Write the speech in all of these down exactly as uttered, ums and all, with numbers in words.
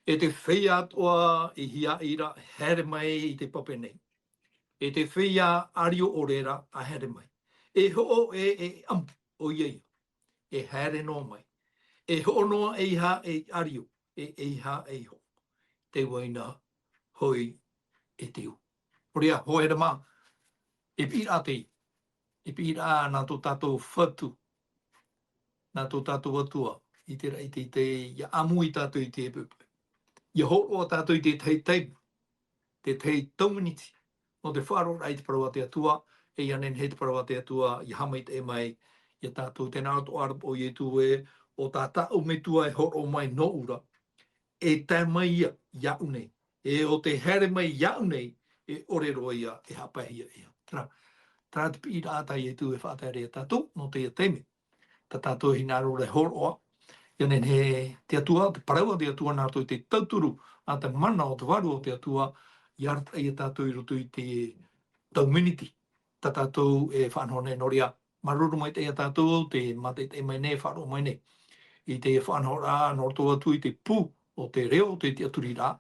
E te feiā atoʻa i hiaʻai ra, haere mai i te pape nei. E te feiā ʻārio ʻore ra, a haere mai. E hoʻo e, e ʻamu, ʻoia ia. E haere noa mai. E hoʻo noa ʻeiaha ei ʻārio, e, ʻeiaha ei hoʻo. Te uaina hoʻi e te u. Nō reira, hōʻē mā, e piʻiraʻa teie. E piʻiraʻa nā tō tātou Fatu, nā tō tātou Atua, i te raʻi teitei, ʻia ʻāmui tātou i te poʻipoʻi. ʻIa hōroʻa tātou i te tahi taime, te tahi tauminiti, nō te faʻaroʻoraʻa i te parau a te Atua, e ʻia nehenehe te parau a te Atua, ʻia haʻamaitaʻi mai, ia tātou. Tēnā atoʻa rā ʻo Ietu ē, ʻo tā tāʻu Metua e hōroʻa mai nōʻu ra, e tae mai ia, iāʻu nei. E ʻo te haere mai iāʻu nei, e ʻore roa ia, e haʻapaehia ia. Terā, terā te piʻiraʻa tā Ietu e faʻatae ra ia tātou, nō teie taime. Tā tātou e hinaʻaro ra e hōroʻa, ʻia nehenehe te Atua, te parau a te Atua nā roto i te tauturu, a te mana o te Vārua o te Atua, ʻia arataʻi ia tātou i roto i te tauminiti, tā tātou e faʻanaho nei. Nō reira, māuruuru maitaʻi ia tātou, te mātaʻitaʻi mai nei, faʻaroʻo mai nei. I te faʻanahoraʻa, nō roto atu i te pū o te reo, te tiʻaturiraʻa,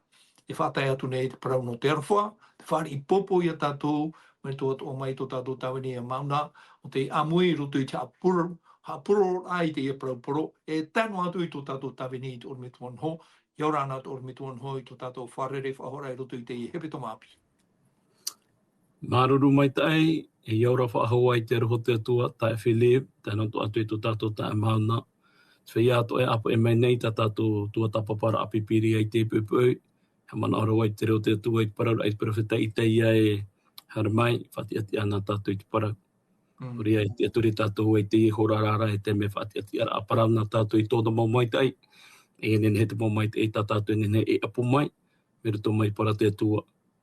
e faʻatae atu nei te parau nō te aroha, te fāriʻi pōpō ia tātou, mai roto atoʻa mai tō tātou tāvini a Mauna, ʻo tē ʻāmui i roto i te haʻapūroro, haʻapūrororaʻa i teie parau poro, e tae noa atu i tō tātou tāvini i te ʻorometua noho, ʻia ora na tō ʻorometua noho i tō tātou fārerei faʻahou ra i roto i teie hepetoma ʻāpī. Māuruuru maitaʻi, e ʻia ora faʻahou i te aroha o te Atua, taeaʻe Philip, tae noa atu i tō tātou taeaʻe Mauna. Te feiā atoʻa e ʻāpeʻe mai nei tā tātou tuatāpaparaʻa pīpīria i teie poʻipoʻi, e haʻamanaʻo ra vau i te reo o te Atua, i te parauraʻa i te perofeta Itaia e haere mai, faʻatiʻatiʻa na tātou i te parau. Mm. Nō reira, e tiʻaturi tātou i teie hora ra, e te mea faʻatiʻatiʻaraʻa parau na tātou i tōna mau maitaʻi, e nehenehe te mau maitaʻi tā tātou e nehenehe e ʻapo mai, mai roto mai i te parau a te Atua,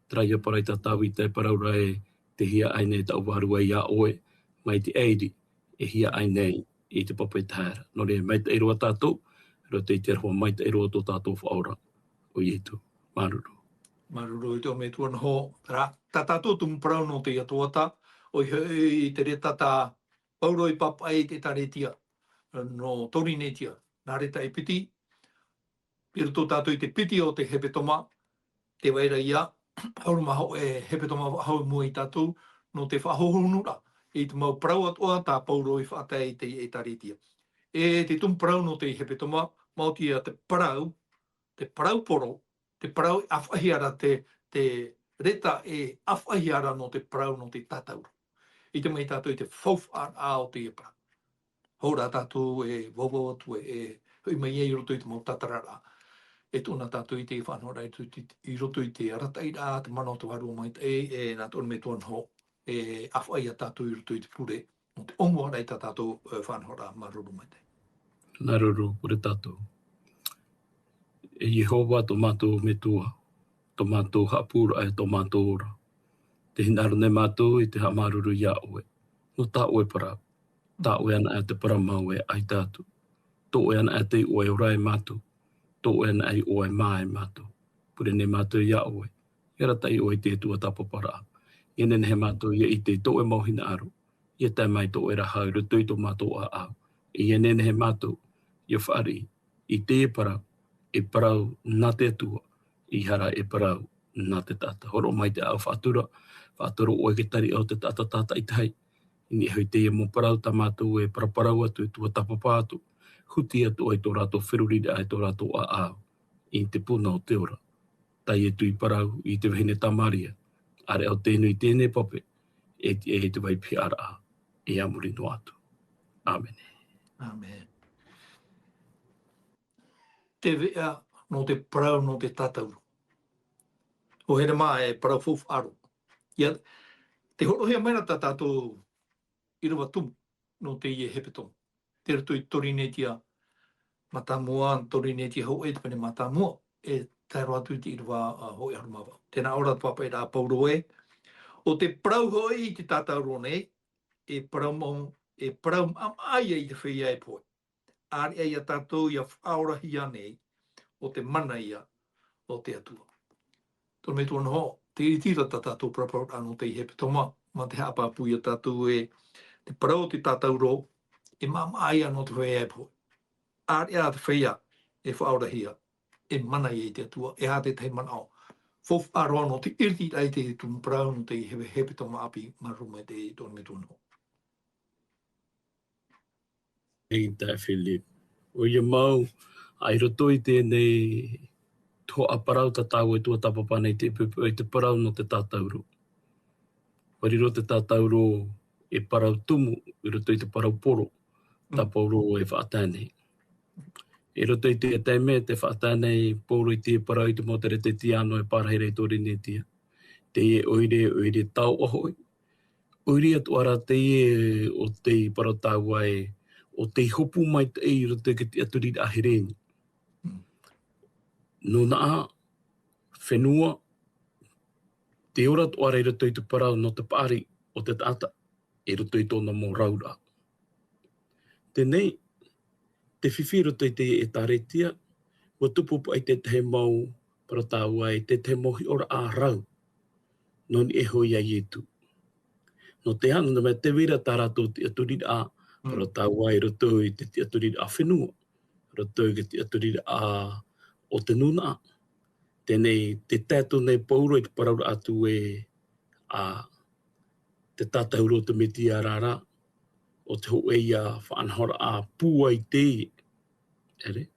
terā ia parau tā Tāvita e parau ra ē, tē hiaʻai nei taʻu vārua iā ʻoe, mai te ʻairi, e hiaʻai nei i te pape tahe ra. Nō reira, maitaʻi roa tātou, i roto i te aroha maitaʻi roa o tō tātou Faʻaora, ʻo Ietu. Māuruuru. Māuruuru i tō ʻorometua noho, terā, tā tātou tumu parau nō teie tuhaʻa, ʻoia hoʻi te reta tā Paulo i pāpaʻi i te ʻĒtārētia, nō Torinetia, nā reta e piti, i roto tātou i te piti o te hepetoma, tē vai ra ia, ʻahuru mā hōʻē hepetoma faʻahou i mua ia tātou, nō te faʻahohonuraʻa i te mau parau atoʻa tā Paulo i faʻatae i te ʻĒtārētia. E te tumu parau nō te hepetoma, maoti ia te parau, te parau poro, te parau e ʻāfaʻihia ra te, te reta e ʻāfaʻihia ra nō te parau nō te tātauro. ʻIte mai tātou i te faufaʻaraʻa o teie parau. Hou rā tātou e vauvau atu e, e hoʻi mai ai i roto i te mau tātararaʻa. E tuʻu na tātou i te faʻanahoraʻa i roto i te, i roto i te arataʻiraʻa, te mana o te Vārua Maitaʻi, e nā tō ʻorometua noho, e ʻāfaʻi ia tātou i roto i te pure, nō te ʻōmuaraʻa i tā tātou, e, faʻanahoraʻa. Māuruuru maitaʻi. Māuruuru, pure tātou. E Iehova, tō mātou Metua, tō mātou haʻapūraʻa, e tō mātou ora. Tē hinaʻaro nei mātou i te haʻamāuruuru iā ʻoe, nō tā ʻoe parau. Tā ʻoe anaʻe te parau mau e ʻaita atu. Tō ʻoe anaʻe te iʻoa e ora ai mātou. Tō ʻoe anaʻe iʻoa e mā ai mātou. Pure nei mātou iā ʻoe, ʻia arataʻi ʻoe i te tuatāpaparaʻa. ʻIa nehenehe mātou ʻia ʻite i tō ʻoe mau hinaʻaro, ʻia tae mai tō ʻoe ra hau i roto i tō mātou ʻāʻau. ʻIa nehenehe mātou ʻia fāriʻi i teie parau, e parau nā te Atua, ʻeiaha ra e parau nā te taʻata. Hōroʻa mai te ʻāʻau faʻatura, faʻatoro ʻoe i te tariʻa o te taʻata tātaʻitahi. I niʻa iho i teie mau parau tā mātou e paraparau atu, e tuatāpapa atu, huti atu ʻoe i tō rātou feruriraʻa, i tō rātou ʻāʻau, i te puna o te ora. Tā Ietu i parau i te vahine Tamaria, ʻāreʻa ʻo tē nui i teie nei pape, e tiʻa i te vai pihaʻaraʻa, e a muri noa atu. ʻĀmene. ʻĀmene. Te veʻa nō te parau nō te tātauro. ʻO Herema e parau faufaʻa roa. ʻIa, tē hōroʻahia mai ra tā tātou ʻīrava tumu nō teie hepetoma. Tei roto i Torinetia mātāmua, Torinetia hōʻē, te pene mātāmua, e tae roa atu i te ʻīrava, ā, hōʻē ʻahuru mā vaʻu. Tēnā ʻō ra te pāpaʻiraʻa a Paulo ē, ʻo te parau hoʻi i te tātauro nei, e parau mau, e parau maʻamaʻa ia i te feiā e pohe. ʻĀreʻa ia tātou ʻia faʻaorahia nei, ʻo te mana ia o te Atua. Tō ʻorometua noho, te ʻiteraʻa tā tātou paraparauraʻa nō teie hepetoma, mā te haʻapāpū ia tātou ē, te parau o te tātauro, e maʻamaʻa ia nō te feiā e pohe. ʻĀreʻa te feiā e faʻaorahia, e mana ia i te Atua, e aha te tahi manaʻo faufaʻa roa nō te ʻiritiraʻa i te tumu parau nō te hepetoma ʻāpī, mā Roma e te toru mea toru noa. Ei tā Philip. ʻOia mau, ā, i roto i teie nei tuhaʻa parau tā tāua e tuatāpapa nei te poʻipoʻi i te parau nō te tātauro. ʻUa riro te tātauro ei parau tumu i roto i te parau poro, tā Mm. Paulo e faʻatae nei. I roto i te taime tē faʻatae nei Paulo i te parau i te mau Teretetiano e pārahi ra i Torinetia. Teie ʻoire, ʻoire taoʻa hoʻi. ʻOire atoʻa rā teie o te parau tāua ē, o te hopu maitaʻi i roto i te tiʻaturiraʻa Hereni. Mm. Nūnaʻa, fenua, te ora atoʻa ra i roto i te parau nō te paʻari o te taʻata, i roto i tōna mau rauraʻa. Teie nei, te fifi i roto i te ʻĒtārētia, ʻua tupu paʻi te tahi mau parau tāua ē, te tahi mau hiʻoraʻa rau nō niʻa iho ia Ietu. Nō te aha, nō te mea tē vai ra tā rātou tiʻaturiraʻa, Mm. Parau tāua i roto i te tiʻaturiraʻa fenua, roto i te tiʻaturiraʻa o te nūnaʻa. Teie nei, tē tae atu nei Paulo i te parauraʻa atu ē, ā, te tātauro o te Mesia ra, ʻo te hōʻē ia faʻanahoraʻa pūai teie. ʻĒ.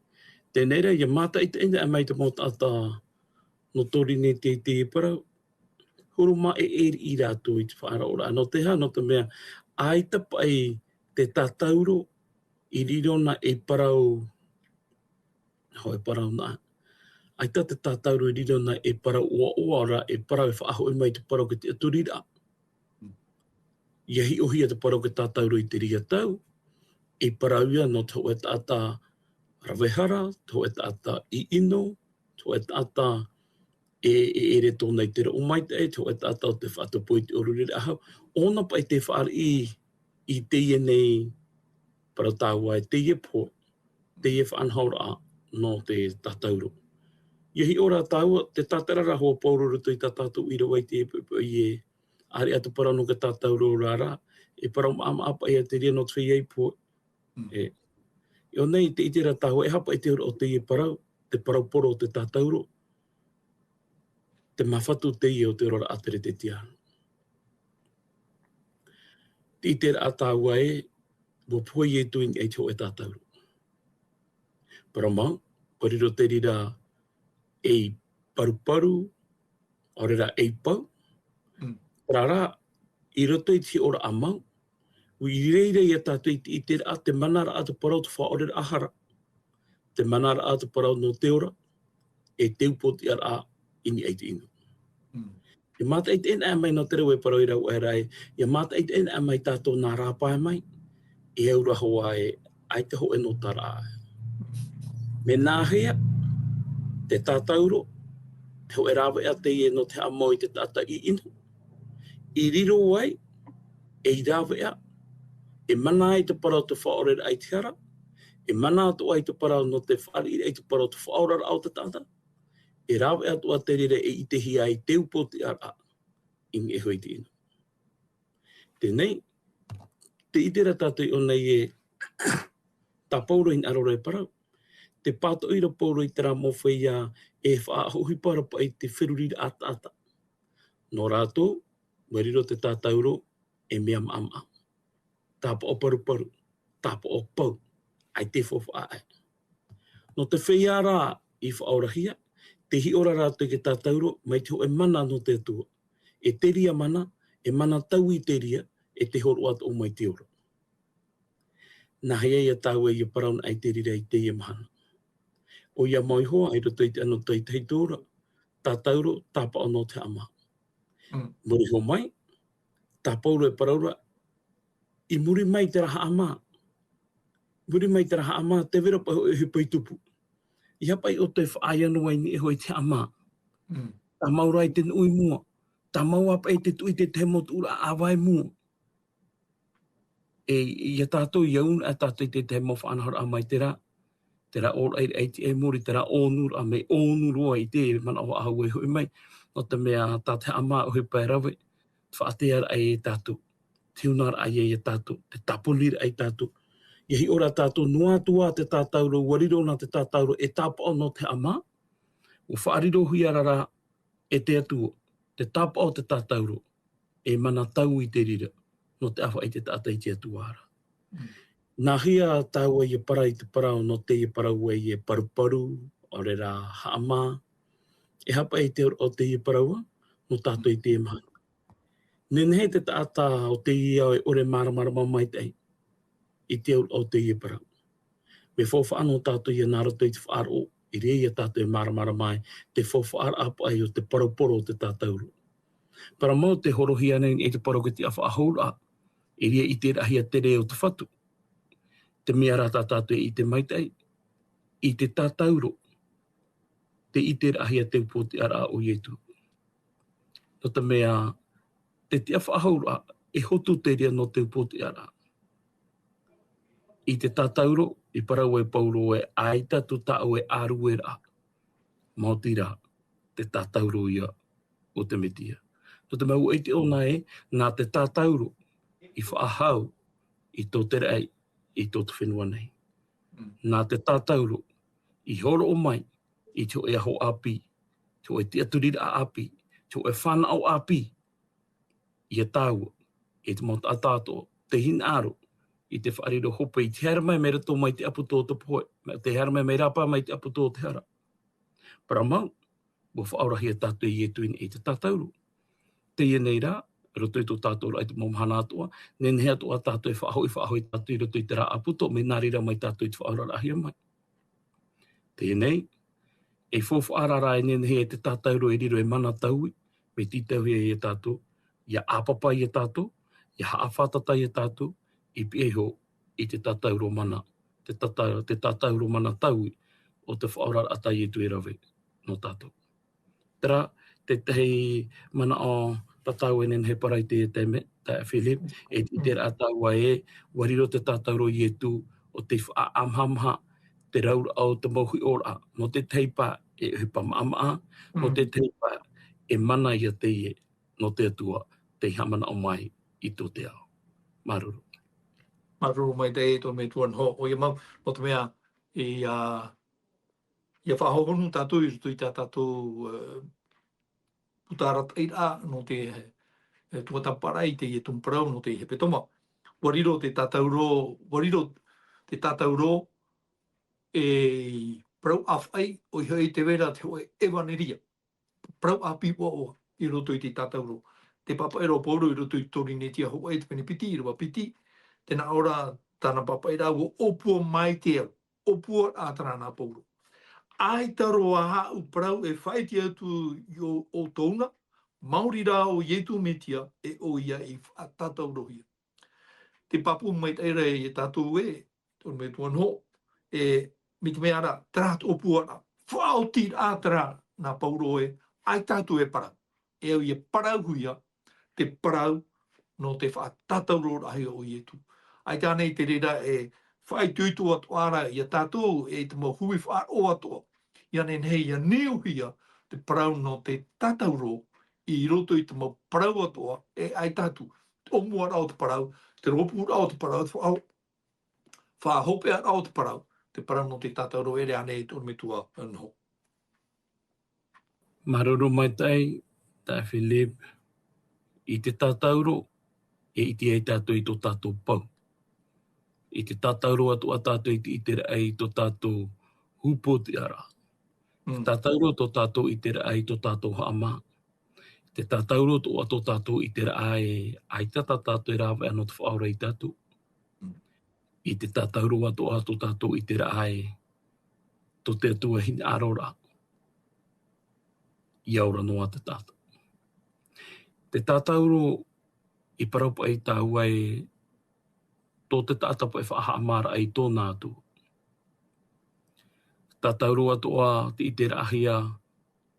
Teie nei rā, ʻia mātaʻitaʻi anaʻe mai te mau taʻata nō Torinetia i teie parau, huru maʻeʻe riʻi rātou i te faʻaroʻoraʻa. Nō te aha, nō te mea, ʻaita paʻi te tātauro i riro na ei parau, hōʻē parau nā. ʻAita te tātauro i riro na ei parau ʻoaʻoa ra, ei parau e faʻahoʻi mai te parau ki te tiʻaturiraʻa. ʻIa hiʻohia te parau ki te tātauro i te reira tau, ei parau ia nō te hōʻē taʻata rave hara, te hōʻē taʻata ʻiʻino, te hōʻē taʻata e, e ʻere tōna i te roʻo maitaʻi, te hōʻē taʻata ʻo tē faʻatupu i te ʻōrureraʻa hau. ʻOna paʻi tē fāriʻi i teie nei parau tāua ē, teie pohe, teie faʻanahoraʻa nō te tātauro. ʻIa hiʻo rā tāua, tē tātara ra hoʻi Paulo i roto i tā tātou ʻīrava i teie poʻipoʻi ē, ʻāreʻa te parau nō te tātauro ra, e parau maʻamaʻa paʻi ia te reira nō te feiā i pohe. Mm. E, i ʻō nei, tē ʻite ra tāua, e aha paʻi te auraʻa o teie parau, te parau poro o te tātauro, te māfatu teie o te oraraʻa Teretetiano. Tē ʻite ra tāua ē, ʻua pohe Ietu i niʻa i te hōʻē tātauro. Parau mau, ʻua riro te reira ei paruparu, ʻaore rā ei pau. Mm. Terā rā, i roto i te hiʻoraʻa mau, ʻua i reira ia tātou i te ʻiteraʻa, te manaraʻa te parau, te faʻaʻoreraʻa hara. Te manaraʻa te parau nō te ora, e te upoʻotiʻaraʻa i niʻa i te ʻino. Mm. ʻIa mātaʻitaʻi anaʻe mai nō te reira parau i rave ra ē, ʻia mātaʻitaʻi anaʻe mai tātou nā rāpae mai, e au ra hoʻi ē, ʻaita hōʻē nō tā rāʻau. Mea nāhea te tātauro, te hōʻē rāveʻa teie nō te haʻamau i te taʻata ʻiʻino, i riro ai ei rāveʻa, e mana ai te parau o te faʻaʻoreraʻa i te hara, e mana atoʻa ai te parau nō te fāriʻiraʻa i te parau o te faʻaoraraʻa o te taʻata, e rāveʻa atoʻa te reira e ʻitehia ai te upoʻotiʻaraʻa i niʻa iho i te ʻino. Teie nei, tē ʻite ra tātou i ʻō nei ē, tā Paulo i hinaʻaro ra e parau, tē pātoʻi ra Paulo i terā mau feiā e faʻaʻohipa ra paʻi i te feruriraʻa taʻata. Nō rātou, ʻua riro te tātauro ei mea maʻamaʻa. Tāpaʻo paruparu, tāpaʻo pau, ʻaita e faufaʻa aʻe. Nō te feiā rā i faʻaorahia, tē hiʻo ra rātou i te tātauro, mai te hōʻē mana nō te Atua. E te reira mana, e mana taui te reira, e te hōroʻa atoʻa mai te ora. Nāhea ia tāua ʻia parau anaʻe i te reira i teie mahana. ʻOia mau iho ā, i roto i te anotau tahito ra, tātauro, tāpaʻo nō te haʻamā. Mm. Muri iho mai, tā Paulo e parau ra, i muri mai terā haʻamā. Muri mai terā haʻamā, tē vai ra paʻi hōʻē ʻohipa i tupu. ʻEiaha paʻi ʻoutou e faʻaea noa i niʻa iho i te haʻamā. Mm. Tāmau rā i te nuʻu i mua. Tāmau ā paʻi i te tuʻu i te tahi mau tuʻuraʻa ʻāvae i mua. E, ia tātou, ʻia unu ā tātou i te tahi mau faʻanahoraʻa mai terā, terā ʻōraʻa i te ʻaiti ʻai muri, terā ʻōnuraʻa, mea ʻōnu roa i te manaʻo faʻahou e hoʻi mai, nō te mea tā te haʻamā ʻohipa e rave, te faʻatearaʻa ia tātou, te hunaraʻa ia ia tātou, te tāponiraʻa ia tātou. ʻIa hiʻo ra tātou, noa atu ā te tātauro, ʻua riro na te tātauro e tāpaʻo nō te haʻamā, ʻUa faʻarirohia ra e te Atua te tāpaʻo o te tātauro, e mana tau i te reira nō te ʻāfaʻi i te taʻata i te Atua ra. Nā hea tāua ia parau i te parau nō teie parau ē, ia paruparu, ʻaore rā haʻamā, e haʻapaʻo i te auraʻa o teie parau nō tātou i teie mahana. Nehenehe te taʻata o teie ao e ʻore māramarama maitaʻi i te auraʻa o teie parau. Mea faufaʻa nō tātou ia nā roto i te faʻaroʻo, i reira ia tātou e māramarama ai, te faufaʻaraʻa paʻi o te paruparu o te tātauro. Parau mau te horohia nei e te parau ko te faʻahouraʻa, i reira i ʻiteraʻahia te rē o te Fatu. Te mea rā tā tātou e ʻite maitaʻi, i te tātauro, tē ʻiteraʻahia te upoʻotiʻaraʻa o Ietu. Nō te mea, te tiʻa faʻahouraʻa, e hotu te reira nō te upoʻotiʻaraʻa. I te tātauro, i parau e Paulo ē, ʻaita atu tāʻoe ʻārueraʻa, maoti rā, te tātauro ia o te Metia. Nō te mea ʻua ʻite ʻōna ē, nā te tātauro, i faʻahou, i tō te raʻi, i tō te fenua nei. Nā te tātauro, i hōroʻa mai, i te hōʻē aho ʻāpī, te hōʻē tiʻaturiraʻa ʻāpī, te hōʻē fānaʻo ʻāpī, ia tāua, i te mau taʻata atoʻa, tē hinaʻaro, i te faʻariro hope, i te haere mai mai roto mai te ʻaputu o te pohe, mai te haere mai mai rāpae mai te ʻaputu o te hara. Parau mau, ʻua faʻaorahia tātou e Ietu i te tātauro. Teie nei rā, roto i tō tātou raʻi i te mau mahana atoʻa, nehenehe atoʻa tātou e faʻahoʻi, faʻahoʻi tātou i roto i terā ʻaputu, mea nā reira mai tātou i te faʻaoraraʻahia mai. Teie nei, e faufaʻa ra e nehenehe e te tātauro e riro e mana taui, mea tītauhia ia tātou, ia ʻāpapa ia tātou, ia haʻafātata ia tātou, i pihaʻi iho i te tātauro mana, te tāta-, te tātauro mana taui o te Faʻaoraraʻa tā Ietu e rave nō tātou. Terā, te tahi manaʻo tatau e nehenehe e parau i teie taime, taeaʻe Philip, e ʻiteraʻa tāua ē, ʻua riro te tātauro o Ietu ʻo tei faʻaʻamahamaha te rauraʻa o te mau hiʻoraʻa, nō te tahi pae e ʻohipa maʻamaʻa, nō te tahi pae e mana ia teie, nō te Atua, tei haʻamanaʻo mai i tō te ao. Māuruuru. Māuruuru maitaʻi e tō metua Noho, ʻoia mau, nō te mea, i, ā, ia faʻahohonu tātou i roto i tā tātou, ā, puta arataʻiraʻa nō te, ā, tuatāpaparaʻa i teie tumu parau nō te hepetoma. ʻUa riro te tātauro, ʻua riro te tātauro e parau ʻāfaʻi, ʻoia hoʻi te vai ra te hōʻē ʻevaneria. Parau ʻāpī ʻoaʻoa i roto i te tātauro. Tē pāpaʻi ra ʻo Paulo i roto i te Korinetia Hōʻē, te pene piti, ʻīrava piti, tē nā ʻō ra tāna pāpaʻiraʻa, ʻua ʻōpua mai te au. ʻŌpua atoʻa rā nā Paulo. ʻAita roa haʻapaʻo e faʻaʻite atu i ō-, ʻoutou na, maori rā ʻo Ietu Metia, e ʻoia i faʻatātaurohia. Te pāpū maitaʻi ra ia tātou ē, tō metua Noho, e, mai te mea ra, terā te ʻōpuaraʻa, faʻaotiraʻa terā nā Paulo ē, ʻaita atu e parau. E au ia parauhia te parau nō te faʻatātauroraʻahia o Ietu. ʻAita ānei te reira e faʻaitoito atoʻa ra ia tātou e te mau hui faʻaroʻo atoʻa. ʻIa nehenehe ia niuhia te parau nō te tātauro i roto i te mau parau atoʻa, e ʻaita atu te ʻōmuaraʻa o te parau, te rōpūraʻa o te parau, te faʻa-, faʻahopeʻaraʻa o te parau, te parau nō te tātauro, ʻere ānei tō metua Noho. Māuruuru maitaʻi, taeaʻe Philip, i te tātauro, e ʻite ai tātou i tō tātou pau. I te tātauro atoʻa tātou i te ʻiteraʻa i tō tātou upoʻotiʻaraʻa. Te tātauro tō tātou ʻiteraʻa i tō tātou haʻamā. Te tātauro atoʻa tō tātou ʻiteraʻa e ʻaita tā tātou e rāveʻa nō te faʻaora ia tātou. I te tātauro atoʻa tō tātou ʻiteraʻa e tō te Atua hinaʻaroraʻa. ʻIa ora noa te taʻata. Te tātauro i parau paʻi tāua ē tō te taʻata paʻi faʻahaʻamāraʻa i tōna Atua. Tātauro atoʻa te ʻiteraʻahia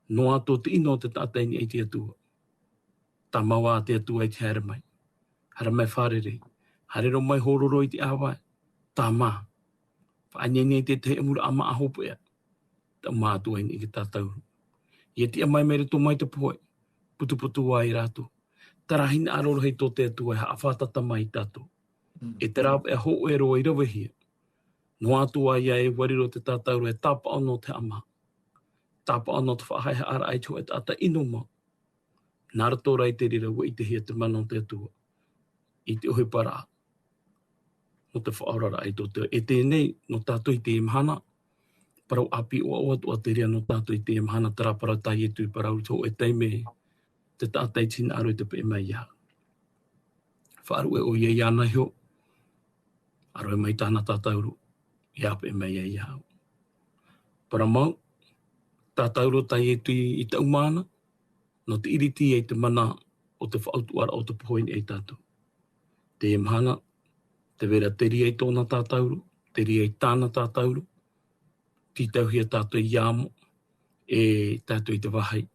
noa atu te ʻino o te taʻata i niʻa i te Atua. Tāmau ā te Atua i te haere mai. Haere mai fārerei. Haere roa mai hōroro i te ʻāvae. Tāmā. Faʻaineine i te tahi ʻamuraʻa māʻa hopeʻa. Tāmau atu ai nei te tātauro. ʻIa tiʻa mai mai roto mai te pohe. Putuputu ai rātou. Terā hinaʻaro rahi tō te Atua e haʻafātata mai ia tātou. E te rāveʻa hōʻē roa i ravehia. Noa atu ā ia e ʻua riro te tātauro e tāpaʻo nō te haʻamā. tāpaʻo nō te faʻahaʻehaʻaraʻa i te hōʻē taʻata ʻino mau. Nā roto rā i te reira ʻua ʻitehia te mana o te Atua i te ʻohipa ra nō te faʻaoraraʻa i tō te ʻētene nei, nō tātou i teie mahana, parau ʻāpī ʻoaʻoa atoʻa te reira nō tātou i teie mahana, terā parau tā Ietu i parau i te hōʻē taime, te taʻata i te hinaʻaro i te peʻe mai iāʻu. Faʻaruʻe ʻoia iāna iho, ʻarohe mai tāna tātauro, ʻia peʻe mai ia iāʻu. Parau mau, tātauro tā Ietu i, i taʻu māna, nō te ʻiriti ai te mana o te faʻautuʻaraʻa o te pohe i niʻa ia tātou. Teie mahana, tē vai ra te reira i tōna tātauro, te reira i tāna tātauro, tītauhia tātou i amo, e tātou i te vāhi,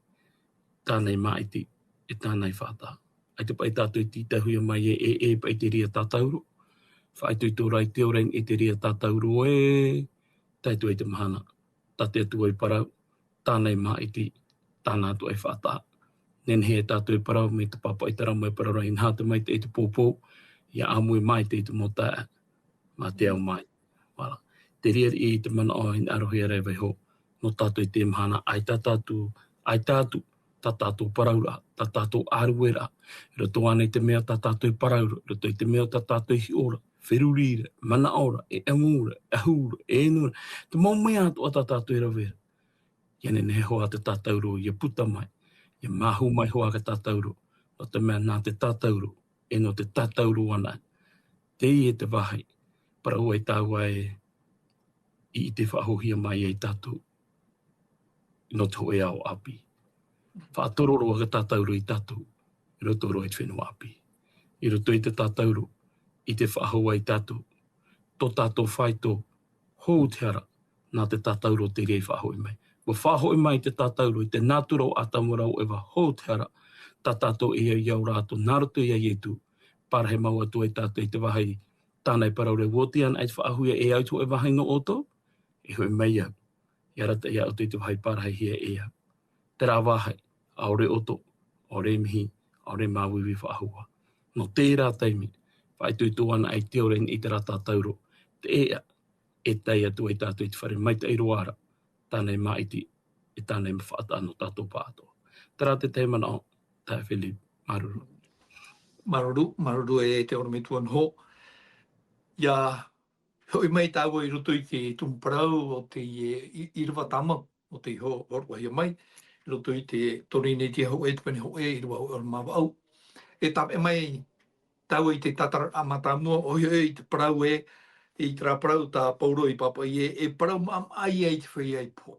tāna i māʻiti, e tāna i faʻataʻa. ʻAita paʻi tātou i tītauhia mai e, e, e paʻi te reira tātauro, faʻaitoito rā i te ora i niʻa i te reira tātauro ē, tae atu ai te mahana, tā te Atua i parau, tāna i māʻiti, tāna atoʻa i faʻataʻa. Nehenehe e tātou e parau, mai te pāpaʻi terā mau e parau ra, inaha te maitaʻi i te poupou, ʻia ʻāmui māʻiti i te mau taeaʻe, mā te ao māʻiti. Voilà. Te reira i te manaʻo e hinaʻarohia ra e vaiho, nō tātou i teie mahana, ʻaita tātou, ʻaita atu, tā tātou parauraʻa, tā tātou ʻārueraʻa, i roto ānei i te mea tā tātou e parau ra, i roto i te mea tā tātou e hiʻo ra, feruri ra, manaʻo ra, e ʻamu ra, e ahu ra, e inu ra, te mau mea atoʻa tā tātou e rave ra. ʻIa nehenehe hoʻi te tātauro, ʻia puta mai, ʻia māhu mai hoʻi te tātauro, nō te mea nā te tātauro, e nō te tātauro anaʻe. Teie te vāhi, parau ai tāua ē, i ʻite faʻahouhia mai ai tātou, nō te hōʻē ao ʻāpī. Faʻatororoa te tātauro ia tātou, i roto roa i te fenua ʻāpī. I roto i te tātauro, ʻite faʻahou ai tātou, tō tātou faito, hou te hara, nā te tātauro te reira i faʻahoʻi mai. ʻUa faʻahoʻi mai te tātauro i te nātura o ʻĀtamu ra ʻo ʻEva, hou te hara, tā tātou e ʻia ora atu, nā roto ia Ietu, parahi mau atu ai tātou i te vāhi, tāna i parau ra, ʻua oti anaʻe i te faʻahuia e au i te hōʻē vāhi nō ʻoutou, e hoʻi mai au, ʻia arataʻi ia ʻoutou i te vāhi pārahihia e au. Terā vāhi, ʻaore ʻoto, ʻaore mihi, ʻaore māuiui faʻahou. Nō terā taime, faʻaitoito anaʻe i te ora i terā tātauro, te ʻēʻa, e tae atu ai tātou i te fare maitaʻi roa ra, tāna i māʻiti, e tāna i faʻataʻa nō tātou pāʻatoʻa. Terā te tahi manaʻo, taeaʻe Philip, māuruuru. Māuruuru, māuruuru e te ʻorometua Noho. ʻIa hoʻi mai tāua i roto i te tumu parau o te, e, i, ʻīrava tāmau, o te hō-, hōroʻahia mai, i roto i te Pōrīnetia hōʻē, te pene hōʻē, ʻīrava hōʻē ʻahuru mā vaʻu. E tāpeʻa mai tāua i te tātararaʻa mātāmua, ʻoia hoʻi te parau ē, i terā parau tā Paulo i pāpaʻi ē, e parau maʻamaʻa ia i te feiā i pohe.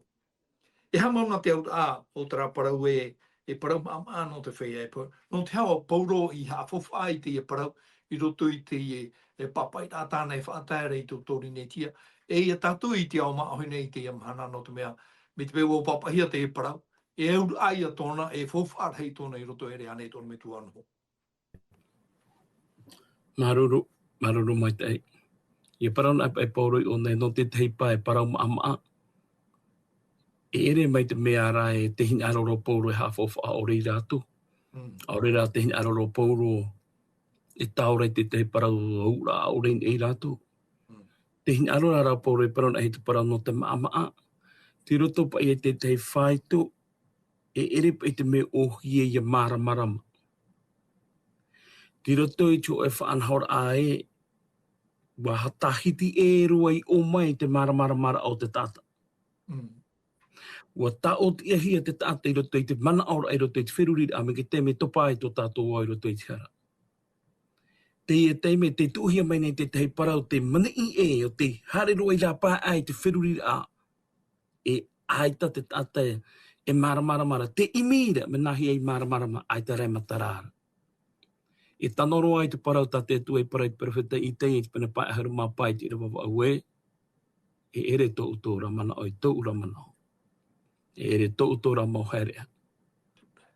E aha mau nā te auraʻa o terā parau ē, e parau maʻamaʻa nō te feiā i pohe. Nō te aha ʻo Paulo i haʻafaufaʻa i teie parau, i roto i teie, e pāpaʻiraʻa tāna e faʻatae ra i tō Pōrīnetia. E ia tātou i te ao māʻohi nei i teie mahana nō te mea, mai te peu ʻua pāpaʻihia teie parau, e auraʻa ia tōna, e faufaʻa rahi tōna i roto e ʻere ānei i te ʻorometua Noho. Māuruuru, māuruuru maitaʻi. ʻIa parau anaʻe paʻi Paulo i ʻō nei, nō te tahi pae parau maʻamaʻa. E ʻere mai te mea ra e te hinaʻaro ra ʻo Paulo e haʻafaufaʻa ʻaore i rātou. Mm. ʻAore rā te hinaʻaro ra ʻo Paulo e tae ra i te tahi parau auraʻa ʻaore i niʻa ia rātou. Mm. Te hinaʻaro ra ʻo Paulo e parau anaʻe i te parau nō te maʻamaʻa. Tei roto paʻi i te tahi faito, e ʻere paʻi te mea ʻōhie ʻia māramarama. Tei roto i te hōʻē faʻanahoraʻa ē, ʻua tāhiti ʻē roa i ʻō mai te māramaramaraʻa o te taʻata. Mm. ʻUa tāʻotiʻahia te taʻata i roto i te manaʻoraʻa, i roto i te feruriraʻa, mai te taime e topa ai tō tātou ao i roto i te hara. Teie taime, tē tuʻuhia mai nei te tahi parau, te maniʻi ē, ʻo tē haere roa i rāpae ai te feruriraʻa, e ʻaita te taʻata e māramarama ra, tē ʻimi ra, mea nāhea i māramarama, ʻaita rā e matara ra. E tano roa ai te parau tā te Atua i parau i te peropheta Itaia i te pene pae ʻahuru mā pae i te ʻīrava vaʻu ē, e ʻere tō ʻoutou ra manaʻo i tōʻu ra manaʻo. E ʻere tō ʻoutou ra mau haereʻa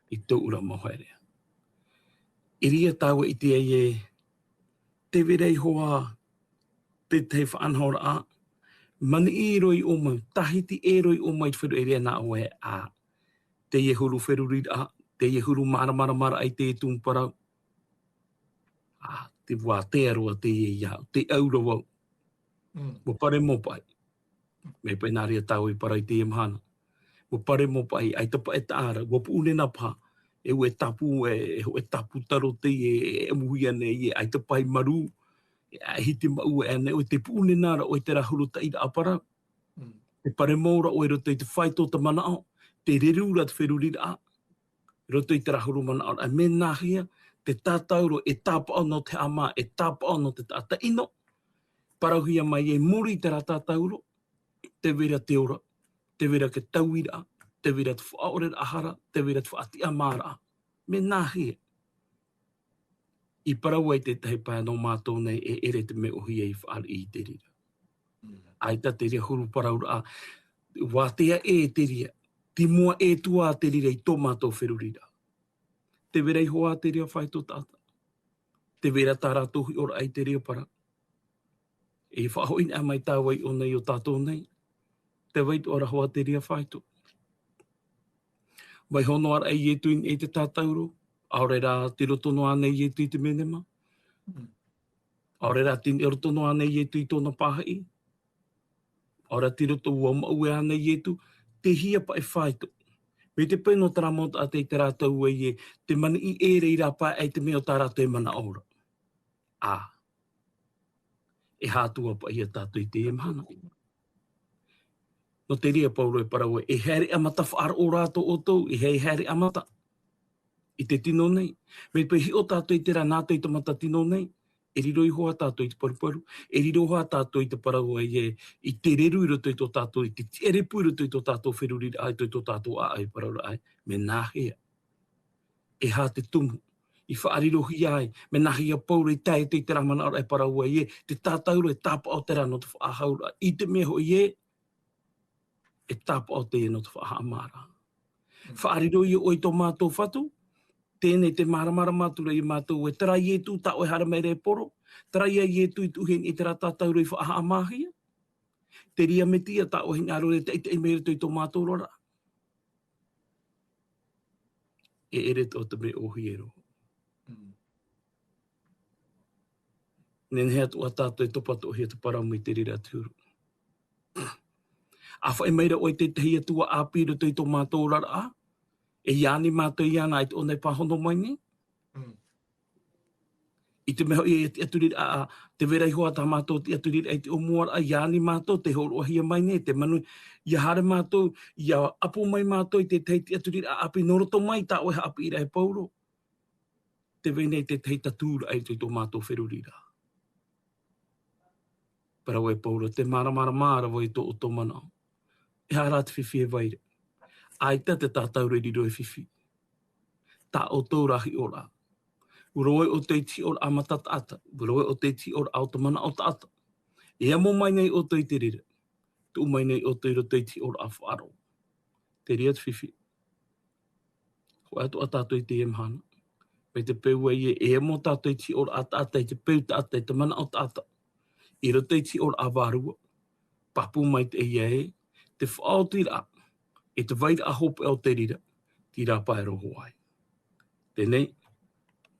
i tōʻu ra mau haereʻa. I reira tāua e ʻite ai ē, tē vai ra iho ā te tahi faʻanahoraʻa, maniʻi roa i ʻō mai, tāhiti ʻē roa i ʻō mai te feruriraʻa nā ʻoe, ā, teie huru feruriraʻa, teie huru māramaramaraʻa i te tumu parau. Ā, te vātea roa teie iāʻu, tē ʻau ra vau. Mm. ʻUa parau mau paʻi. Mai paʻi nā reira tāua i parau i teie mahana. ʻUa paremo paʻi, ʻaita paʻi e taʻa ra, ʻua puʻune nā paha, e ʻua e tāpū, e, e hōʻē tāpū taro teie, e, e ʻamuhia nei, e ʻaita paʻi marū, e ʻaita hiti maʻu, e ʻaneʻoe, tē puʻune na ra ʻoe i terā huru taʻiraʻa parau. Mm. Tē paremo ra ʻoe i roto i te faito o te manaʻo, tē reru ra te feruriraʻa, i roto i terā huru manaʻo ra, mea nāhea, te tātauro e tāpaʻo nō te haʻamā, e tāpaʻo nō te taʻata ʻino, parauhia mai e muri i terā tātauro, tē vai ra te ora, tē vai ra te tauiraʻa, tē vai ra te faʻaʻoreraʻa hara, tē vai ra te faʻatiʻamāraʻa. Mea nāhea? I parau ai te tahi pae nō mātou nei e ʻere te mea ʻōhie i fāriʻi i te reira. Mm. ʻAita te reira huru parauraʻa, ʻua tea ʻē te reira, tei mua ʻē atu ā te reira i tō mātou feruriraʻa. Tē vai ra iho ā te reira faito taʻata. Tē vai ra tā rātou hiʻoraʻa i te reira parau. E faʻahoʻi na mai tāua i ʻō nei o tātou nei. Tē vai atoʻa ra hoʻi te reira faito. Vaiiho noa ra ʻo Ietu i niʻa i te tātauro. ʻAore rā tei roto noa ānei Ietu i te menema. Mm. ʻAore rā tei roto noa ānei Ietu i tōna pāhaʻi. ʻAore rā tei roto ʻua maʻue ānei Ietu, tei hea paʻi faito. Mai te peu nō terā mau taʻata i terā tau ai ē, te maniʻi ʻē ra i rāpae ai te mea o tā rātou e manaʻo ra. Ā. E aha atu ā paʻi ia tātou i teie mahana. Nō te reira Paulo e parau ai, e haere ʻamata faʻaroʻo rā tō ʻoutou, e haere, haere ʻamata i te tino nei. Mai te peu hiʻo tātou i terā nā ʻoutou i te mata tino nei, e riro iho ā tātou i te paruparu, e riro iho ā tātou i te parau ai ē, i te reru i roto i tō tātou, i te tiʻarepu i roto i tō tātou feruriraʻa, i roto i tō tātou ʻāʻau e parau ra ai, mea nāhea? E aha te tumu i faʻarirohia ai, mea nāhea Paulo i tae atu i terā manaʻoraʻa e parau ai ē, te tātauro e tāpaʻo terā nō te faʻahauraʻa, i te mea hoʻi ē, e tāpaʻo teie nō te faʻahaʻamāraʻa. Mm. Faʻariro ia ʻoe i tō mātou Fatu, teie nei te māramarama atu ra ia mātou ē, terā Ietu tā ʻoe e haere mai ra e poro, terā ia Ietu i tuʻu i niʻa i terā tātauro i faʻahaʻamāhia, te reira Metia tā ʻoe e hinaʻaro ra e taʻitaʻi mai i roto i tō mātou oraraʻa. E ʻere atoʻa te mea ʻōhie roa. Mm. Nehenehe atoʻa tātou e topa atoʻahia te parau mai te reira atu ra. ʻĀfaʻi mai ra ʻoe i te tahi atua ʻāpī i roto i tō mātou oraraʻa, e ʻia ani mātou iāna i te ʻōna e pāhono mai nei. Mm. I te mea hoʻi e tiʻaturiraʻa, tē vai ra iho ā tā mātou tiʻaturiraʻa i te ʻōmuaraʻa, ʻia ani mātou, tē hōroʻahia mai nei, te manu, ʻia haere mātou, ʻia ʻapo mai mātou i te tahi tiʻaturiraʻa ʻāpī nō roto mai tā ʻoe e haʻapiʻi ra e Paulo. Tē vai nei te tahi tatūraʻa i roto i tō mātou feruriraʻa. Parau e Paulo, tē māramarama ra vau i tō ʻoutou manaʻo. E aha rā te fifi e vai ra? ʻAita te tātauro e riro ei fifi. Tā ʻoutou rā hiʻoraʻa. ʻUa rave ʻoutou i te hiʻoraʻa mata taʻata. ʻUa rave ʻoutou i te hiʻoraʻa o te manaʻo taʻata. E amo mai nei ʻoutou i te reira. Tuʻu mai nei ʻoutou i roto i te hiʻoraʻa faʻaroʻo. Te reira te fifi. Hōʻē atoʻa tātou i teie mahana. Mai te peu ē, e amo tātou i te hiʻoraʻa taʻata, i te peu taʻata, i te manaʻo taʻata. I roto i te hiʻoraʻa vārua. Pāpū maitaʻi ē, te faʻaotiraʻa, e te vairaʻa hopeʻa o te reira, terā paʻi e roho ai. Teie nei,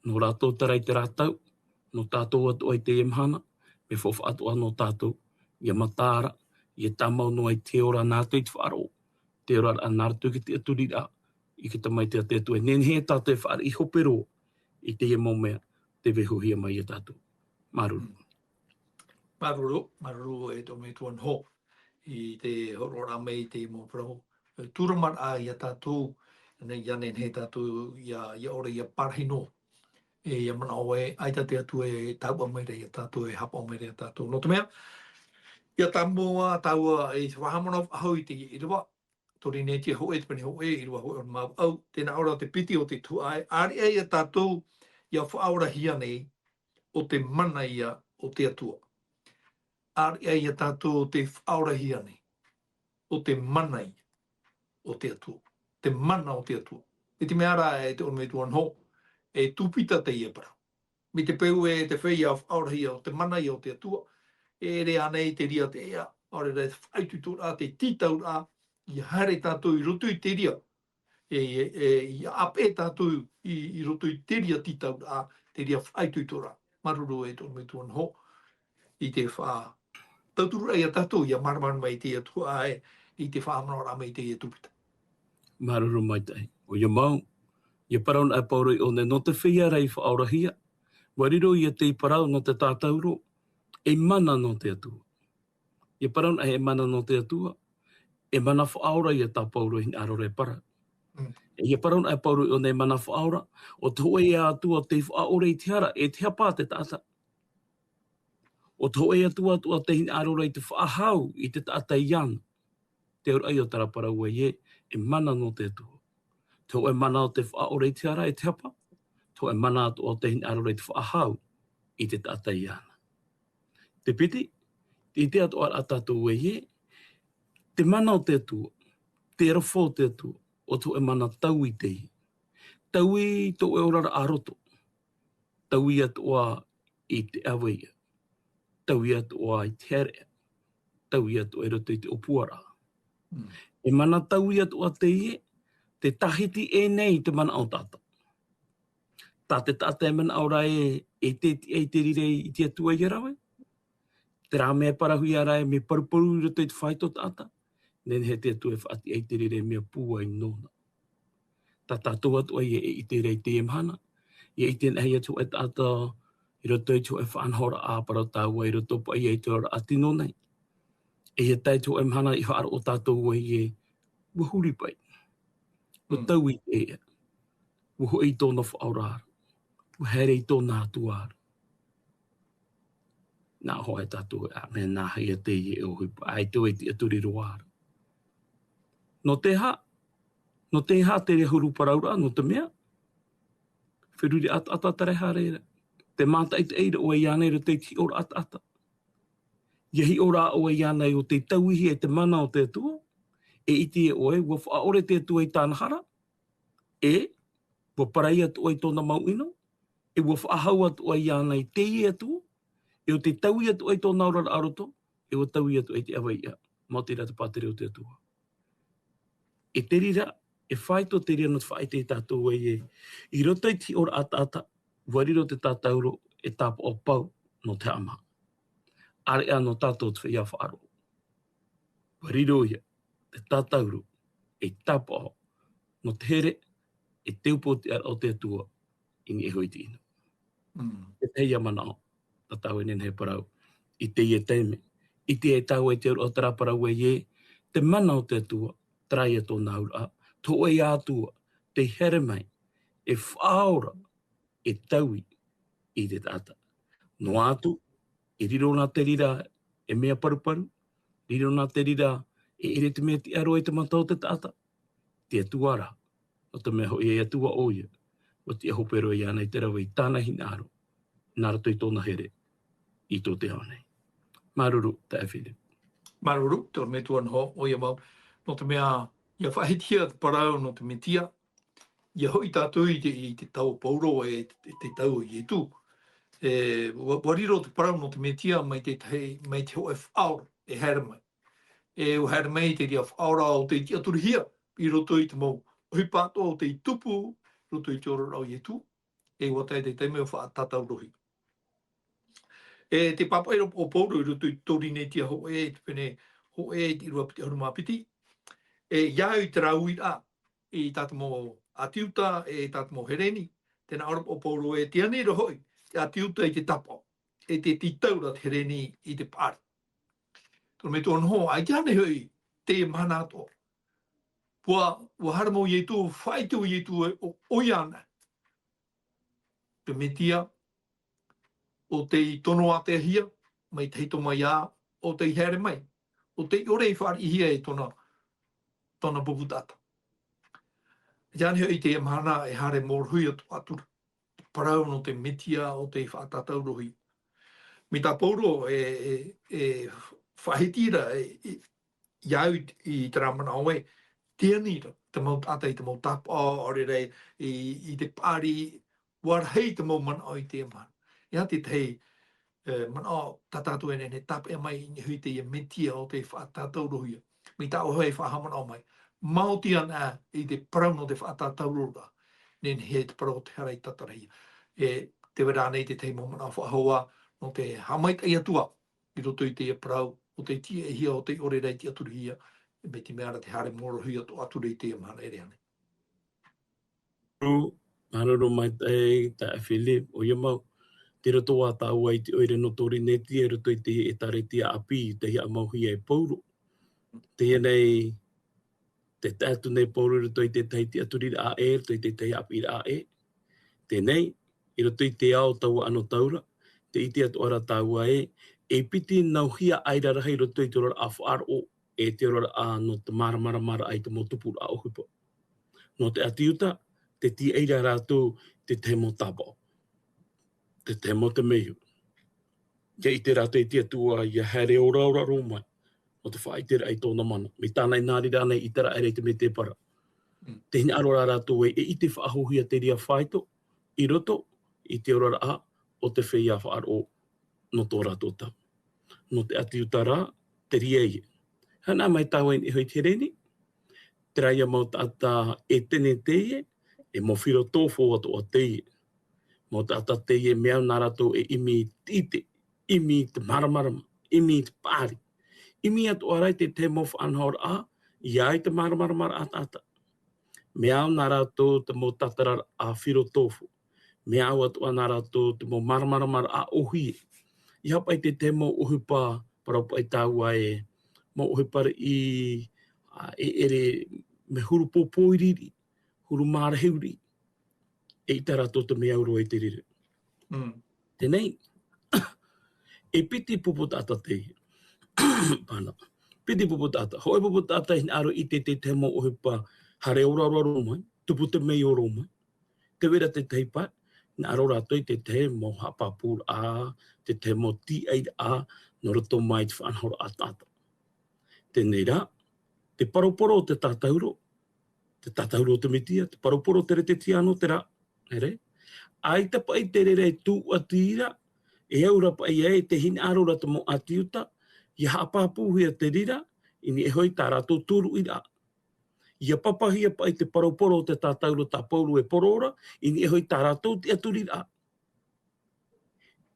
nō rātou terā i terā tau, nō tātou atoʻa i teie mahana, mea faufaʻa atoʻa nō tātou, ʻia mataara, ʻia tāmau noa i te ora nā roto i te faʻaroʻo, te oraraʻa nā roto i te tiʻaturiraʻa, i te Tamaiti a te Atua. E nehenehe tātou e fāriʻi hope roa i teie mau mea tē vaiihohia mai ia tātou. Māuruuru. Māuruuru, māuruuru e tō metua Noho. I te hōroʻaraʻa mai i te mau parau, e tūramaraʻa ia tātou, nei, ʻia nehenehe tātou, ʻia, ʻia ʻore, ʻia pārahi noa. E, ʻia manaʻo ē, ʻaita te Atua e taua mai ra ia tātou, e haʻapaʻo mai ra ia tātou. Nō te mea, ʻia tāmau ā tāua i te faʻahaʻamanaʻo faʻahou i te ʻīrava, Pōrīnetia hōʻē, te pene hōʻē, ʻīrava hōʻē o te mau ʻāʻau, tē nā ʻō ra te piti o te tuhaʻa ē, ʻāreʻa ia tātou, ʻia faʻaorahia nei, ʻo te mana ia o te Atua. ʻĀreʻa ia tātou te faʻaorahia nei, ʻo te mana ia o te Atua. Te mana o te Atua. Mai te mea ra e te ʻorometua Noho, e tūpita teie parau. Mai te peu ē te feiā faʻaorahia ʻo te mana ia o te Atua, e ʻere ānei te reira te ea, ʻaore rā te faʻaitoitoraʻa, te tītauraʻa, ʻia haere tātou i roto i te reira, e, e, e, ʻia ʻāpeʻe tātou i, i roto i te reira tītauraʻa, te reira faʻaitoitoraʻa. Māuruuru e te ʻorometua Noho, i te faʻa-, tauturu ai ia tātou, ʻia māramarama mai i teie tuhaʻa ē, i te faʻahaʻamanaʻoraʻa mai i teie tūpita. Māuruuru maitaʻi. ʻOia mau, ʻia parau na e Pauro i ʻō nei nō te feiā ra i faʻaorahia, ʻua riro ia tei parau nō te tātauro, e mana nō te Atua. ʻIa parau na e mana nō te Atua, e mana faʻaora ia tā Pauro i hinaʻaro ra e parau. Mm. E ʻia parau na e Pauro i ʻō nei mana faʻaora, ʻo te hōʻē Atua tei faʻaora i te hara, e te hapa te taʻata. ʻO te hōʻē Atua atoʻa tei hinaʻaro ra i te faʻahou i te taʻata iāna. Te auraʻa o terā parau ē, e mana nō te Atua. Te hōʻē mana o te faʻaora i te hara, e te hapa. Te hōʻē mana atoʻa tei hinaʻaro ra i te faʻahou i te taʻata iāna. Te piti, te ʻite atoʻa ra tātou ē, te mana o te Atua, te aroha o te Atua, ʻo te hōʻē mana taui teie. Taui tō ʻoe oraraʻa roto. Taui atoʻa i te ʻāvaʻe. Taui atoʻa i te here. Taui atoʻa i roto i te ʻōpuaraʻa. Mm. E mana taui atoʻa teie, tē tāhiti ʻē nei i te manaʻo o te taʻata. Tā te taʻata e manaʻo ra ē, e te tiʻa i te reira i te Atua ʻia rave. Terā mea e parauhia ra ē, mea paruparu i roto i te fāito taʻata. Nehenehe te Atua e faʻatiʻa i te reira mea pūai nōna. Tā tātou atoʻa ïa e ʻite ra i teie mahana. ʻIa ʻite anaʻe ïa te hōʻē taʻata, i roto i te hōʻē faʻanahoraʻa, parau tāua i roto paʻi i te oraraʻa tino nei. E ʻia tae te hōʻē mahana i faʻaroʻo tātou ē, ʻua huri paʻi. ʻUa Mm. taui ē, ʻua hoʻi i tōna faʻaora ra. ʻUa haere i tōna Atua ra. Nā hōʻē tātou, ā, mea nāhea teie e ʻohipa, ʻaita ʻoe e tiʻaturi roa ra. Nō te aha, nō te aha te reira huru parauraʻa, nō te mea, feruri ʻataʻata terā e haere ra. Te mātaʻitaʻi ra ʻoe iāna i roto i te hiʻoraʻa ʻataʻata. ʻIa hiʻo ra ʻoe iāna ʻo tei tauihia e te mana o te Atua, e ʻite ʻoe, ʻua faʻaʻore te Atua i tāna hara, e, ʻua parahi atoʻa i tōna mau ʻino, e ʻua faʻahou atoʻa iāna i teie Atua, e ʻo tei taui atoʻa i tōna oraraʻa roto, e ʻua taui atoʻa i te ʻāvaʻe, maoti rā te pātireia o te Atua. E te reira, e fāito te reira nō te faʻaʻite ia tātou ē, i roto i te hiʻoraʻa ʻataʻata, ʻua riro te tātauro, e tāpaʻo pauroa nō te haʻamā. ʻĀreʻa nō tātou te feiā faʻaroʻo. ʻUa riro ïa, te tātauro, ei tāpaʻo, nō te here, e te upoʻotiʻaraʻa o te Atua, i niʻa iho i te ʻino. Mm. Tētahi ïa manaʻo, tā tāua e nehenehe e parau, i teie taime, ʻite ai tāua i te auraʻa o terā parau ē, te mana o te Atua, terā ïa tōna auraʻa, te hōʻē Atua, tei haere mai, e faʻaora, e taui i te taʻata. Noa atu, e riro na te reira e mea paruparu, riro na te reira e ʻere te mea tiʻa roa i te mata o te taʻata. Te Atua rā, nō te mea hoʻi e Atua ʻoia, ʻua tiʻa hope roa iāna i te rave i tāna hinaʻaro, nā roto i tōna here, i tō te ao nei. Māuruuru, taeaʻe Philip. Māuruuru, te ʻorometua Noho, ʻoia mau, nō te mea, ʻia faʻahitihia te parau nō te Metia, ʻia hoʻi tātou i te, i te tau o Paulo e te, te tau o Ietu. E, ʻua, ʻua riro te parau nō te Metia mai te tahi, mai te hōʻē faʻaora e haere mai. E ʻua haere mai te reira faʻaora ʻo tei tiʻaturihia i roto i te mau ʻohipa atoʻa ʻo tei tupu i roto i te oraraʻa o Ietu. E ʻua tae te taime ʻo faʻatātaurohia. E te pāpaʻi o Paulo i roto i te Korinetia hōʻē, te pene hōʻē, i te ʻīrava piti ʻahuru mā piti. E ʻia au i terā uiraʻa, i tā te mau ʻĀti Iuta, e tā te mau Hereni, tē nā ʻō ra ʻo Paulo ē, tē ani ra hoʻi, te ʻĀti Iuta i te tāpaʻo, e tē tītau ra te Hereni i te paʻari. Te ʻorometua Noho, ʻaita ānei hoʻi, te mahana atoʻa. ʻUa, ʻua haere mau Ietu, faʻaʻite ʻo Ietu ē, ʻo, ʻoia ānei. Te Metia, ʻo tei tono ātea hia, mai te hito mai ā, ʻo tei haere mai, ʻo tei ʻore i fāriʻihia e tōna, tōna pupu taʻata. ʻAita ānei hoʻi te mahana e haere mōrohi atu, atu ra. Te parau nō te Metia ʻo tei faʻatātaurohia. Mai tā Paulo e, e, e faʻahiti ra, e, e, ʻia au i, i terā manaʻo ē, tē ani ra, te mau taʻata i te mau tāpaʻo, ʻaore rā i, i te paʻari, ʻua rahi te mau manaʻo i teie mahana. E aha te tahi, e, manaʻo tā tātou e nehenehe e tāpeʻa mai i niʻa i teie Metia ʻo tei faʻatātaurohia. Mai tā ʻoe e faʻahaʻamanaʻo mai. Maoti ana i te parau nō te faʻatātauroraʻa. Nehenehe te parau o te hara i tatarahia. E, tē vai ra ānei te tahi mau manaʻo faʻahou ā, nō te haʻamaitaʻi atu ā, i roto i teie parau, ʻo tei tiʻaihia, ʻo tei ʻore ra i tiʻaturihia, mai te mea ra te haere mōrohi atu, atu rā i teie mahana, ʻere ānei? Māuruuru, māuruuru maitaʻi, taeaʻe Philip, ʻoia mau, tei roto ā tāua i te ʻoire nō Torinetia, i roto i te ʻētāretia ʻāpī, tei haʻamauhia e Paulo. Teie nei, tē tae atu nei Paulo i roto i te tahi tiʻaturiraʻa ʻē, i roto i te tahi ʻāpīraʻa ʻē. Teie nei, i roto i te ao taua anotau ra, tē ʻite atoʻa ra tāua ē, e piti nau hia ʻaira rahi i roto i te oraraʻa faʻaroʻo, e te oraraʻa nō te māramaramaraʻa i te mau tupuraʻa ʻohipa. Nō te ʻĀti Iuta, tē tīaʻi ra rātou te tahi mau tāpaʻo. Te tahi mau temeio. ʻIa ʻite rātou i te Atua, ʻia haere oraora roa mai, nō te faʻaʻiteraʻa i tōna mana. Mai tāna i nā reira ānei ʻĪteraʻera i te mētēpara. Mm. Tē hinaʻaro ra rātou ē, e ʻite faʻahouhia te reira faito, i roto i te oraraʻa o te feiā faʻaroʻo nō tō rātou tau. Nō te ʻĀti Iuta rā, te reira ïa. Hinaʻaro mai tāua i niʻa iho i te Hereni, terā ïa mau taʻata Ētene teie, e mau filotofo atoʻa teie. Mau taʻata teie mea au nā rātou e ʻimi i te ʻite, ʻimi i te māramarama, ʻimi i te paʻari. ʻImi atoʻa ra i te tahi mau faʻanahoraʻa, ʻia ʻai te māramarama ra taʻata. Mea au nā rātou te mau tātararaʻa filotofo. Mea au atoʻa nā rātou te mau māramarama ra ʻōhie. ʻIa haʻapaʻo i te tahi mau ʻohipa, parau paʻi tāua ē, mau ʻohipa riʻi, ā, e ʻere mea huru pōpōiri riʻi, huru mārahiu riʻi. E ʻite rātou te mea au roa i te reira. Mm. Teie nei, e piti pupu taʻata teie. Pāna. Piti pupu taʻata. Hōʻē pupu taʻata i hinaʻaro i te, te, te mau ʻohipa haere oraora roa mai, tupu temeio roa mai. Tē vai ra te tahi pae, hinaʻaro rātou i te tahi mau haʻapāpūraʻa, te tahi mau tīaʻiraʻa, nō roto mai i te faʻanahoraʻa taʻata. Teie nei rā, te poroporo o te tātauro, te tātauro o te Metia, te poroporo o te Kerisetiano terā, ʻere? ʻAita paʻi te reira e tūʻati ra, e au ra paʻi ē, tē hinaʻaro ra te mau ʻĀti Iuta, ʻia haʻapāpūhia te reira, i niʻa iho i tā rātou tūruʻiraʻa. ʻIa papahia paʻi te poroporo o te tātauro tā Paulo e poro ra, i niʻa iho i tā rātou tiʻaturiraʻa.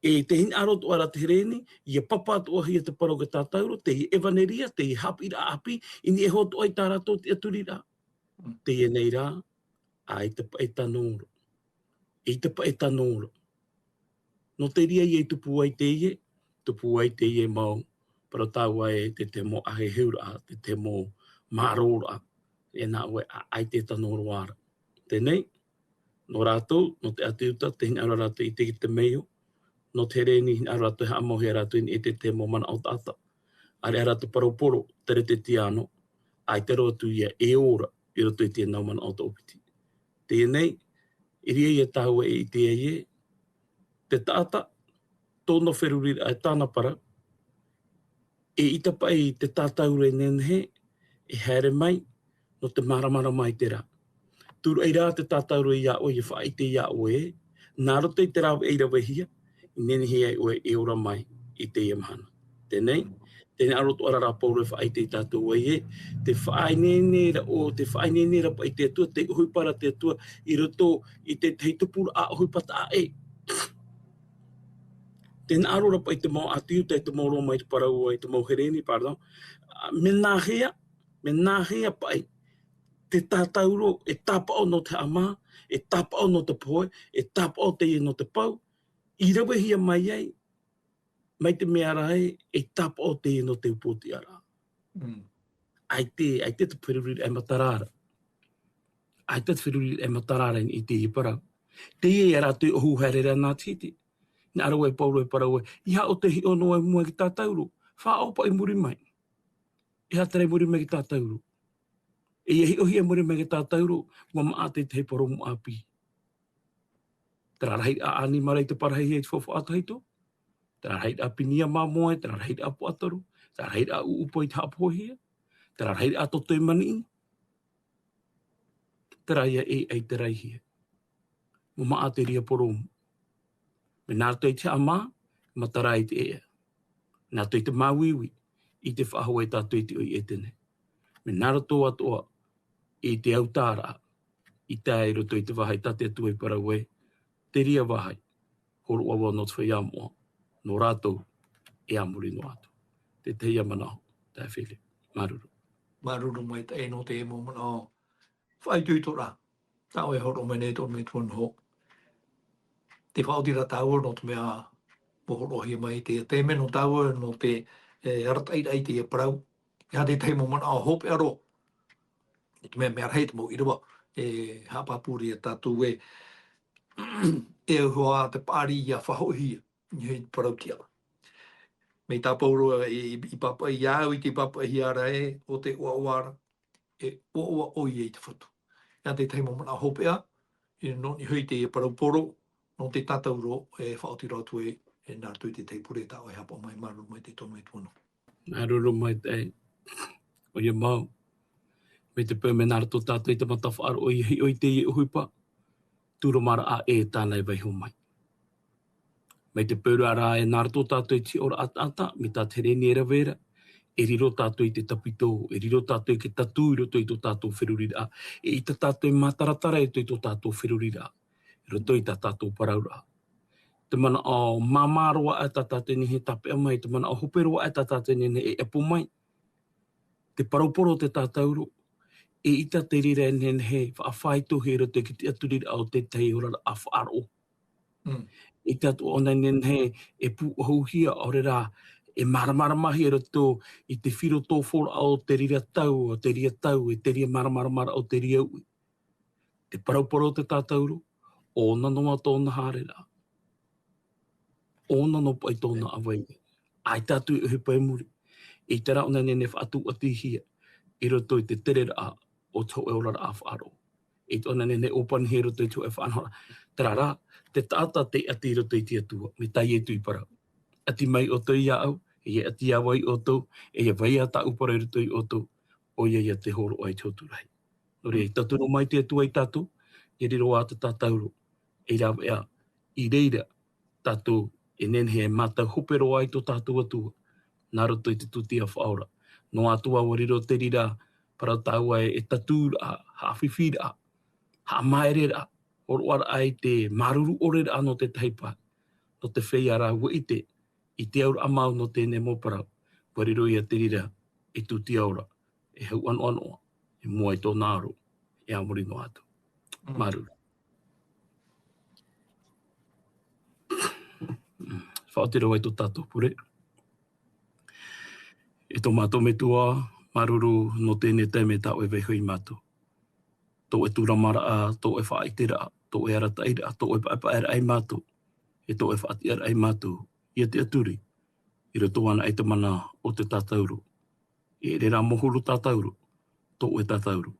E tē hinaʻaro atoʻa ra te Hereni, ʻia papa atoʻahia te parau o te tātauro, teie ʻevaneria, teie haʻapiʻiraʻa ʻāpī, i niʻa iho atoʻa i tā rātou tiʻaturiraʻa. Mm. Teie nei rā, ʻaita paʻi tano ra. ʻAita paʻi tano ra. Nō te reira ïa i tupu ai teie, tupu ai teie mau, parau tāua ē, te tahi mau ʻāheheuraʻa, te tahi mau mārōraʻa, e nā ʻoe, ʻa, ʻaita e tano roa ra. Teie nei, nō rātou, nō te ʻĀti Iuta, tē hinaʻaro rātou i te, i te temeio, nō te Hereni, hinaʻaro rātou e haʻamauhia rātou i niʻa i te, te mau manaʻo taʻata. ʻĀreʻa rā te poroporo, te Kerisetiano, ʻaita roa atu ïa e ora, i roto i teie mau manaʻo toʻopiti. Teie nei, i reira ïa tāua e ʻite ai ē, te taʻata, tōna feruriraʻa e tāna parau, eʻita paʻi te tātauro e nehenehe, e haere mai, nō te māramarama i terā. Tūruʻi rā te tātauro iā ʻoe, ʻia faʻaʻite iā ʻoe, nā roto i te rāveʻa i ravehia, i nehenehe ai ʻoe e ora mai i teie mahana. Teie nei, tē hinaʻaro atoʻa ra rā Paulo e faʻaʻite ia tātou ē, te faʻaineine ra ʻo, te faʻaineine ra paʻi te Atua, te ʻohipa ra te Atua, i roto i te tahi tupuraʻa ʻohipa taʻa ʻē. Tē hinaʻaro ra paʻi te mau ʻĀti Iuta, te mau Roma i te parau, i te mau Hereni, pardon. Ā, mea nāhea, mea nāhea paʻi te tātauro e tāpaʻo nō te haʻamā, e tāpaʻo nō te pohe, e tāpaʻo teie nō te pau, i ravehia mai ai, mai te mea ra ē, e tāpaʻo teie nō te upoʻotiʻaraʻa. Mm. ʻAita, ʻaita te feruriraʻa e matara ra. ʻAita te feruriraʻa e matara ra i teie parau. Teie ia rātou e ʻohu haere ra nā te hiti. Nā reira e Paulo e parau ē, ʻeiaha ʻo tē hiʻo noa i mua i te tātauro. Faʻaʻohipa i muri mai. ʻEiaha terā i muri mai i te tātauro. E ʻia hiʻohia i muri mai i te tātauro, ʻua maʻa te tahi parau ʻāpī. Terā rahiraʻa ʻānimara i te parahiraʻa i te faufaʻa tahito. Terā rahiraʻa pinia māmoe, terā rahiraʻa puaʻatoro, terā rahiraʻa ʻuʻupo i te haʻapohehia, terā rahiraʻa toto i te maniʻi, terā ia e ʻaita rahi. ʻUa maʻa te reira parau. Mea nā roto i te haʻamā, matara i te ʻēʻa. Nā roto i te māuiui, ʻite faʻahou ai tātou i te ʻoire i ʻētene. Mea nā roto atoʻa i te autaʻaraʻa, i tae i roto i te vāhi tā te Atua i parau ē, te reira vāhi, hōroʻa vau nō te feiā moʻa, nō rātou, e a muri noa atu. Te tahi ia manaʻo, taeaʻe Philip. Māuruuru. Māuruuru maitaʻi nō te mau manaʻo faʻaitoitoraʻa tā ʻoe e hōroʻa mai nei, tō ʻoe metua Noho. Te faʻaoti ra tāua nō te mea ʻua hōroʻahia mai te taime nō tāua nō te, e, arataʻiraʻa i teie parau. E aha te tahi mau manaʻo hopeʻa roa? Nō te mea, mea rahi te mau ʻīrava e haʻapāpū ra ia tātou ē, e aha te paʻari ʻia faʻahoʻihia i te parau tiʻa. Mai tā Pauro i, i, i pāpaʻi, i au i te pāpaʻihia ra ē, ʻo te ʻoaʻoa ra, e ʻoaʻoa ʻoia i te Fatu. E aha te tahi mau manaʻo hopeʻa, e nō niʻa hoʻi i te parau Pauro, nō te tātauro, e faʻaoti roa atu ai, e nā roto i te tahi pure tā ʻoe e haʻapaʻo mai, māuruuru maitaʻi tō ʻoe metua Noho. Māuruuru maitaʻi. ʻOia mau. Mai te peu mea nā roto tātou i te mata faʻaroʻo ʻia hiʻo i teie ʻohipa, tūromaraʻa ē tāna e vaiiho mai. Mai te peu ra e nā roto tātou i te hiʻoraʻa taʻata, mai tā te here nei e rave ra, e riro tātou i te tapito, e riro tātou i te tatū i roto i tō tātou feruriraʻa, e ʻaita tātou e mātaratara i roto i tō tātou feruriraʻa, i roto i tā tātou parauraʻa. Te manaʻo māmā roa aʻe tā tātou e nehenehe e tāpeʻa mai, te manaʻo hope roa aʻe tā tātou e nehenehe e ʻapo mai, te parau Pauro o te tātauro, e ʻaita te reira e nehenehe e faʻaitoitohia i roto i te tiʻaturiraʻa o te tahi oraraʻa faʻaroʻo. Mm. ʻAita atoʻa ʻōna e nehenehe e pūʻohuhia, ʻaore rā e māramaramahia i roto i te firotoforaʻa o te reira tau, o te reira tau, e te reira māramaramaraʻa o te reira uʻi. Te parau Pauro o te tātauro, ʻōna noa tōna haereraʻa. ʻŌna noa paʻi tōna ʻāvaʻe. ʻAita atu e ʻohipa i muri. ʻAita rā ʻōna e nehenehe e faʻatūʻatihia i roto i te tereraʻa o te hōʻē oraraʻa faʻaroʻo. ʻAita ʻōna e nehenehe e ʻōpanihia i roto i te hōʻē faʻanahoraʻa. Terā rā, te taʻata tei ʻati i roto i te Atua, mai tā Ietu i parau. ʻAti mai ʻoutou iāʻu, e ʻati ā vau iā ʻoutou, e ʻia vai ā tāʻu parau i roto iā ʻoutou, ʻoia ia te hōroʻa i te hotu rahi. Nō reira, e tauturu mai te Atua ia tātou, ʻia riro ā te tātauro, e rāveʻa, i reira, tātou e nehenehe e mātau hope roa ai tō tātou Atua, nā roto i te tūtia faʻaora. Noa atu ā ʻua riro te reira parau tāua e, e tatūraʻa, haʻafifiraʻa, haʻamāereraʻa, hōroʻaraʻa i te māuruuru ʻore raʻa nō te tahi pae, nō te feiā rā ʻua ʻite, i te auraʻa mau nō teie nei mau parau, ʻua riro ia te reira e tūtia ora, e hau ʻanoʻanoʻa, e moʻa i tōna aro, e a muri noa atu. Mm. Māuruuru. Faʻaoti roa i tō tātou pure. E tō mātou Metua, māuruuru nō teie nei taime tā ʻoe e vaiiho ia mātou. Tō ʻoe tūramaraʻa, tō ʻoe faʻaʻiteraʻa, tō ʻoe arataʻiraʻa, tō ʻoe paʻepaʻeraʻa ia mātou, e tō ʻoe faʻatiʻaraʻa ia mātou, ʻia tiʻaturi, i roto anaʻe i te mana o te tātauro. E ʻere rā mau huru tātauro, tō ʻoe tātauro.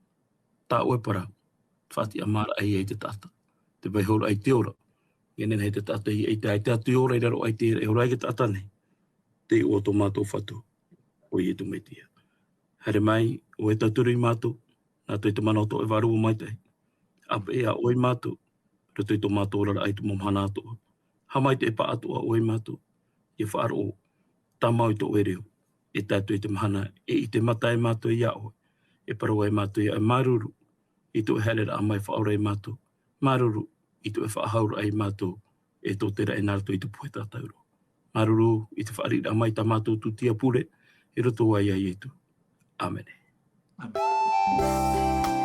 Tā ʻoe parau, faʻatiʻamāraʻa ia i te taʻata. Te vaiihoraʻa i te ora, ʻia nehenehe te taʻata ʻia ʻite ʻaita atu i ora i raro aʻe i te, e ora ai te taʻata nei, te iʻoa o tō mātou Fatu, ʻo Ietu Metia. Haere mai, ʻoe e tauturu ia mātou, nā roto i te mana o tō ʻoe Vārua Maitaʻi. ʻĀpeʻe ā ʻoe ia mātou, roto i tō mātou oraraʻa i te mau mahana atoʻa. Haʻamaitaʻi pāʻatoʻa ʻoe ia mātou, ʻia faʻaroʻo tāmau i tō ʻoe reo, e tae atu i te mahana e ʻite mata ai mātou iā ʻoe, e parau ai mātou iā ʻoe māuruuru, i tō ʻoe haereraʻa mai faʻaora ia mātou, māuruuru, i tō ʻoe faʻahauraʻa ia mātou, e tō te raʻi nā roto i te pohe tātauro. Māuruuru i te fāriʻiraʻa mai tā mātou tūtia pure, i roto iā Ietu. ʻĀmene. ʻĀmene.